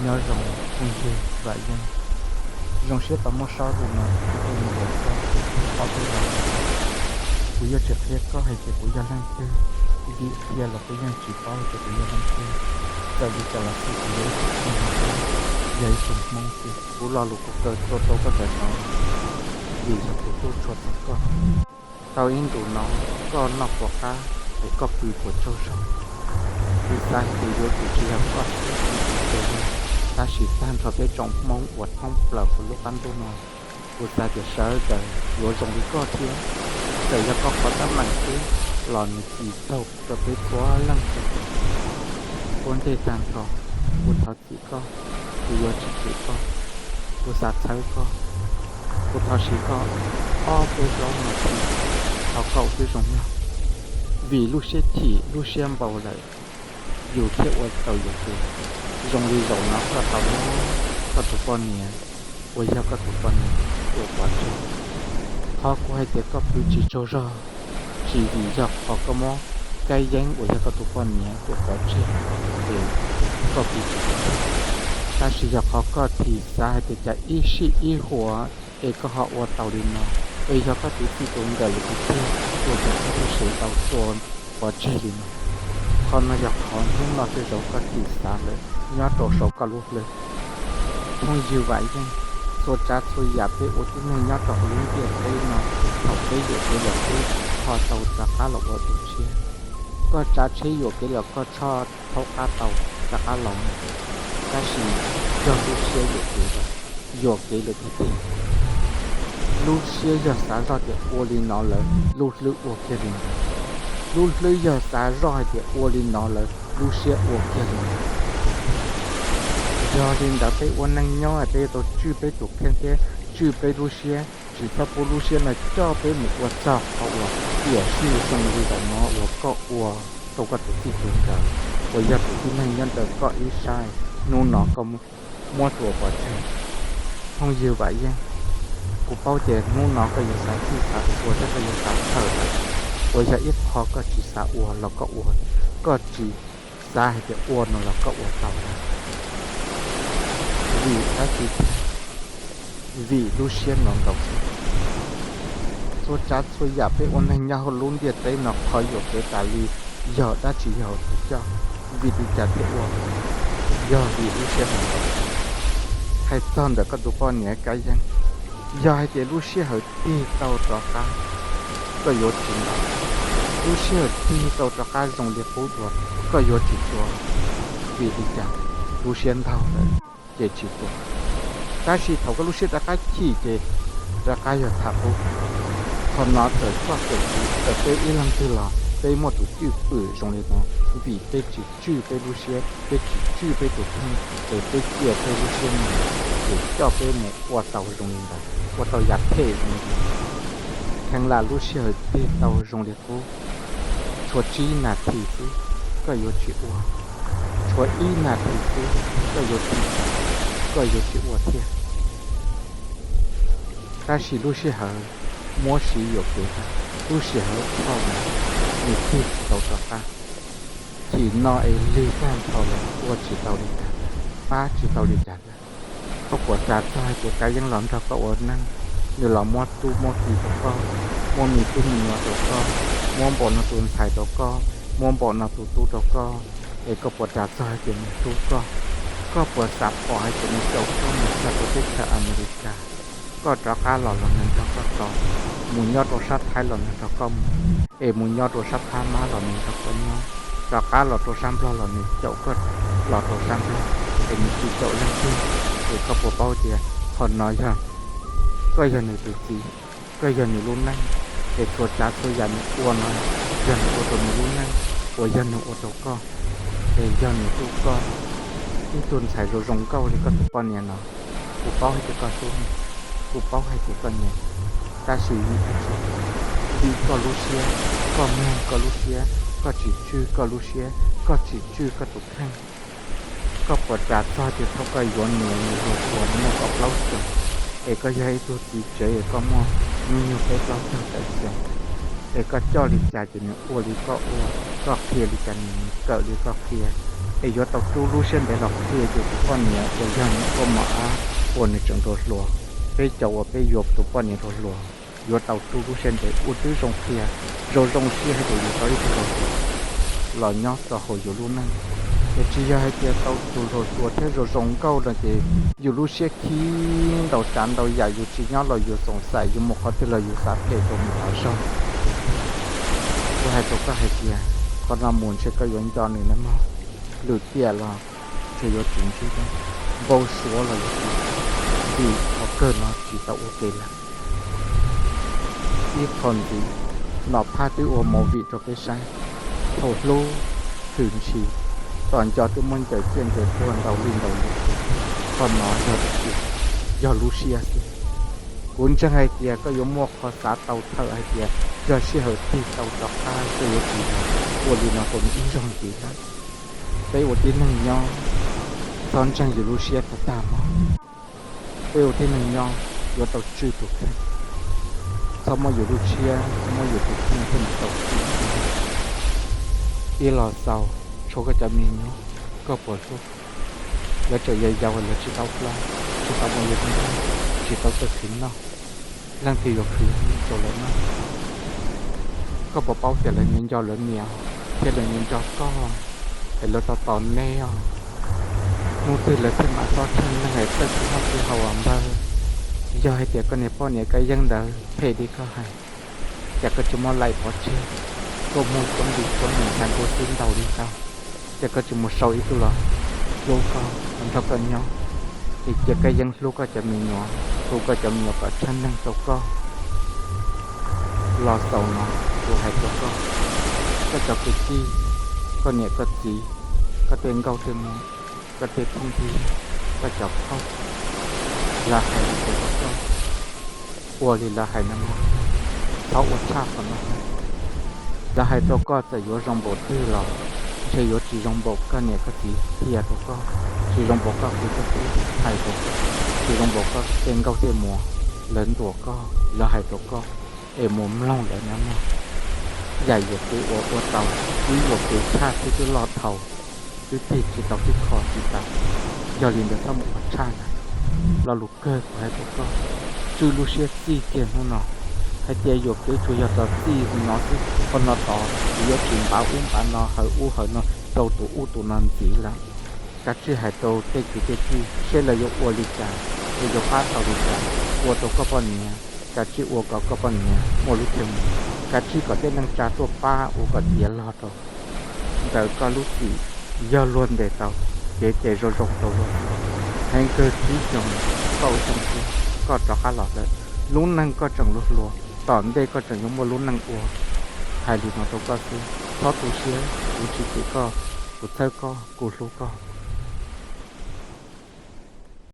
Nyob zoo phooj ywg Vam Yeej, zoo siab tau muab saib zoo no ob peb ntuas koj, ob peb los ntawm no. Kuv yuav tsis qhia koj hais tias kuv yog leej twg, vim qhia los kuv yeej tsis paub hais tias kuv yog leej twg. Txawm li cas los xij kuv yog ib tug phooj ywg Hmoob, yog ib tug Hmoob xwb. Kuv lo lus kuv kaw tua rau koj ntawm no vim yog kuv hlub tshua txog koj. Tau ib ntus no koj noj puas qab es koj pw puas tsaug zog? Kuv xav hais tias yuav tsum tsis yog koj xwb pw tsis tsaug zog, tab sis tag nrho peb tsoom Hmoob uas thoob plaws hauv lub qab ntuj no, kuv xav tias sawv daws yuav zoo li koj thiab. Txawm yog koj qhov teeb meem xwb los nws tsis raug rau peb txhua leej txhua tus. Ua ntej tag nrho, kuv thov txim koj, kuv yuav tsis cem koj, kuv xav txhawb koj. Kuv thov siv koj ob peb plaub nas this, thov koj ua tib zoo mloog, vim lub siab chim lub siab npau lawm, yus thiaj ua tau yuam kev. Zoo li zaum no koj tau muab koj tus poj niam uas yog koj tus poj niam tua pov tseg. Qhov kuv hais tias koj pw tsis tsaug zog, tsis vim yog qhov koj muab Kab Yeeb uas yog koj tus poj niam tua pov tseg es koj pw tsis tsaug zog, tab sis yog qhov koj thim xav hais tias cas ib sij ib huam es koj ho ua tau li no, es yog koj tus txij tus nkawm lawm tiag tiag ua cas koj thiaj sev tau tua pov tseg li no. Qhov no yog qhov hnub no tej zaum koj thim xav lawm nyob rau saum koj lub hlwb. Phooj ywg Vam Yeej, txhua tsav txhua yam peb ua tib neeg nyob rau hauv lub ntiaj teb no, thaum peb yuam kev lawm peb ho tau rov qab los ua tus tshiab. Koj tsav tsheb yuam kev los koj tshoj thaub qab tau rov qab los mus, tab sis yog lub siab yuam kev lawm, yuam kev lawm tiag tiag. Lub siab yog xav zoj tias ua li no lawm lub hlwb ua kiag li ntawd. Lub hlwb yog xav zoj hais tias ua li no lawm lub siab ua kiag li ntawd. Yog li ntawd peb ua neej nyob peb yuav tau tswj peb tus kheej thiab tswj peb lub siab, tsis txhob pub lub siab no coj peb mus ua txog qhov uas tiam sis zoo li zaum no uas koj ua rau koj tus txij tus nkawm uas yog tus tib neeg nyob ntawm koj ib sab, hnub no koj muab tua pov tseg. Phooj ywg Vam Yeej, kuv paub tias hnub no koj yuav xav txhij xav txhua thiab koj yuav xav txhawm lawm, uas yog ib qho koj tsis xav ua los koj ua, koj tsis xav hais tias ua no los koj ua tau lawm. Vim dab tsi tiag? Vim lub siab no nkaus xwb. Txhua tsav txhua yam peb ua neeg nyob hauv lub ntiaj teb no qhov yuam kev tas li yog dab tsi yog tus coj? Vim li cas thiaj ua? Yog vim lub siab no nkaus xwb. Hais txog ntawm koj tus poj niam Kab Yeeb, yog hais tias lub sij hawm tig tau rov qab, koj yuav tsis ntaus. Lub sij hawm tig tau rov qab zoo li qub dua, koj yuav tsis tua. Vim li cas? Lub siab ntaug lawm ces tsis tua. Tab sis thaum koj lub siab rov qab chim ces rov qab yog tham qub. Qhov no txawm koj txawm kuv txawm peb ib leeg twg los peb muaj tus cwj pwm zoo li no, vim peb tsis tswj peb lub siab, peb tsis tswj peb tus kheej, es peb cia peb lub siab mus, ces coj peb mus ua tau zoo li ntawd, ua tau yam phem zoo li ntawd. Kheev lam lub sij hawm tig tau zoo li qub, tshuav tsib nas this xwb koj yuav tsis ua, tshuav ib nas this xwb koj yuav thim xav, koj yuav tsis ua thiab. Tab sis lub sij hawm muab siv yuam kev tag, lub sij hawm dhau mus, nws tig tsis tau rov qab. Chim no es lig tag nrho lawm, ua tsis tau li cas lawm, pab tsis tau li cas lawm. Koj puas ras txog hais tias Kab Yeeb los nrog koj ua neej, nws los muab tub muab ki rau koj, muab me tub me nyuam rau koj, muab npaum no tus ntxhais rau koj, muab npaum no tus tub rau koj, es koj puas ras txog hais tias nws hlub koj? Koj puas xav pom hais tias nws caum koj mus txog rau teb chaws Amelikas, koj rov qab los los nws nrog koj tos, mus nyob rau sab Thaib los nws nrog koj mus, es mus nyob rau sab Phab Mab los nws nrog koj nyob, rov qab los rau sab Nplog los nws caum koj los rau sab Nplog, es nws tsis caum leej twg? Es koj puas paub tias qhov no yog koj yog nws tus txiv, koj yog nws lub neej, es txhua tsav txhua yam nws ua no yog nws ua rau nws lub neej, uas yog nws ua rau koj, es yog nws hlub koj. Ib tug ntxhais zoo zoo nkauj li koj tus poj niam no, kuv paub hais tias koj hlub nws, kuv paub hais tias koj nyiam nws, tab sis vim dab tsi? Vim koj lub siab, koj mloog koj lub siab, koj tsis tswj koj lub siab, koj tsis tswj koj tus kheej. Koj puas ras txog tias thaum koj yuav nws, nws hluas hluas, nws muaj kaum plaub xyoos, es koj yog ib tug txiv tsev es koj muaj hnub nyoog peb plaub caug tawm xyoo, es koj coj li cas ces nws ua li koj ua, koj qhia li cas nws, nws kawm li koj qhia, es yuav tau rub lub siab ntev los qhia ces tus poj niam uas yog niam nkauj mos ab uas nws tseem nrog hluas, peb cov uas peb yuav tus poj niam nrog hluas, yuav tau rub lub siab ntev ua twb zoo qhia, zoo zoo siab hais tias yuav tau ib tug hluas hluas los nyob rau hauv yus lub neej. Es tsis yog hais tias tau tus hluas hluas thiab zoo zoo nkauj no ces yus lub siab khib ntau tsav ntau yam, yus tsis nyob los yus xoom xaim, yus mus qhov twg los yus xav phem rau nws tas zog. Kuv hais rau koj hais tias qhov no mus ntshe koj yuav nco nws na mog, lwm tiam los ntshe yuav tsis ntsib lawm, npau suav los yuav tsis tau, vim qhov kawg no tsis tau ua ke lawm. Ib qho ntxiv, Nom Phaj twb ua movie rau peb saib, thaum hlub, hwm ntshis, tom nco twb muab ncaws ciaj ncaws tuag ntau li ntau li. Qhov no yog dab tsi? Yog lub siab xwb. Kuv ntseeg hais tias koj yuav muaj qhov xav tau thawm hais tias yog sij hawm tig tau rov qab koj yuav tsis mus ua li no rau nws ib zaug ntxiv lawm. Peb ua tib neeg nyob, txhob ntseeg yus lub siab tag tag mog. Peb ua tib neeg nyob yuav tau tswj tus kheej. Txhob muab yus lub siab, txhob muab yus tus kheej coj mus rau txim. Ib los xaus, tshuav koj cov me nyuam, koj puas hlub? Lawv tseem yau yau, lawv tsis tau hlob, tsis tau muaj yus lub neej, tsis tau txawj khwv noj, leej twg yuav khwv rau lawv noj? Koj puas paub tias lawv nco lawv niam thiab lawv nco koj, es lawv tos tos neb os? Hnub twg lawv thiaj mam hlob tsheej neeg es txawj khwv noj khwv haus os npawg? Yog hais tias koj niag poj niam Kab Yeeb ntawd phem li koj hais, cas koj tsis muab laim pov tseg? Koj muaj coob li coob es ntxhais nquab xwb ntau li ntau, cas koj tsis mus sau ib tug los hlub koj, los nrog koj nyob, es cia Kab Yeeb hlub koj cov me nyuam, hu koj cov me nyuam kom tsheej neeg rau koj? Los xaus no, kuv hais rau koj, koj cov kwv tij, koj niam koj txiv, koj tej nkauj tej muam, koj tej phooj ywg, koj cov phauj, lawv hais li cas rau koj, ua li lawv hais no mog, txhob ua tshaj qhov no. Lawv hais rau koj txawm yuav zoo npaum twg los ntshe yuav tsis zoo npaum koj niam koj txiv qhia rau koj, tsis zoo npaum koj kwv koj tij hais rau koj, tsis zoo npaum koj tej nkauj tej muam lawv ntuas koj, lawv hais rau koj, es mus mloog lawv no mog. Yam yuam kev uas ua tau, ib yuam kev tshaj thiab twb loj dhau, twb tig tsis tau twb kho tsis tau, yog li ntawd txhob mus ua tshaj lawm. Lo lus kawg kuv hais rau koj, tswj lub siab txij kiag hnub no, hais tias yuam kev tsuas yog txog txij no xwb, qhov no tod kuv yuav tsis npav ub npav no hawv ub hawv no rau tus ub tus no ntxiv lawm. Kav tsij hais rau tej kwv tej tij seb lawv yuav ua li cas, es yuav pab tau li cas ua rau koj poj niam. Kav tsij ua kom koj poj niam muaj lub chaw mus, kav tsij kom tej neej tsa tuaj pab ua kom tiav log rau. Ntawm koj lub txim yog luag ntes tau, kev ces zoo zoo rau luag xwb. Heev kawg tsib xyoos, kaum xyoo xwb koj rov qab los lawm, lub neej koj tseem hluas hluas, tom ntej koj tseem yuav muaj lub neej ua. Hais li no rau koj xwb, txhob tu siab, kuv tsis cem koj, kuv txhawb koj, kuv hlub koj.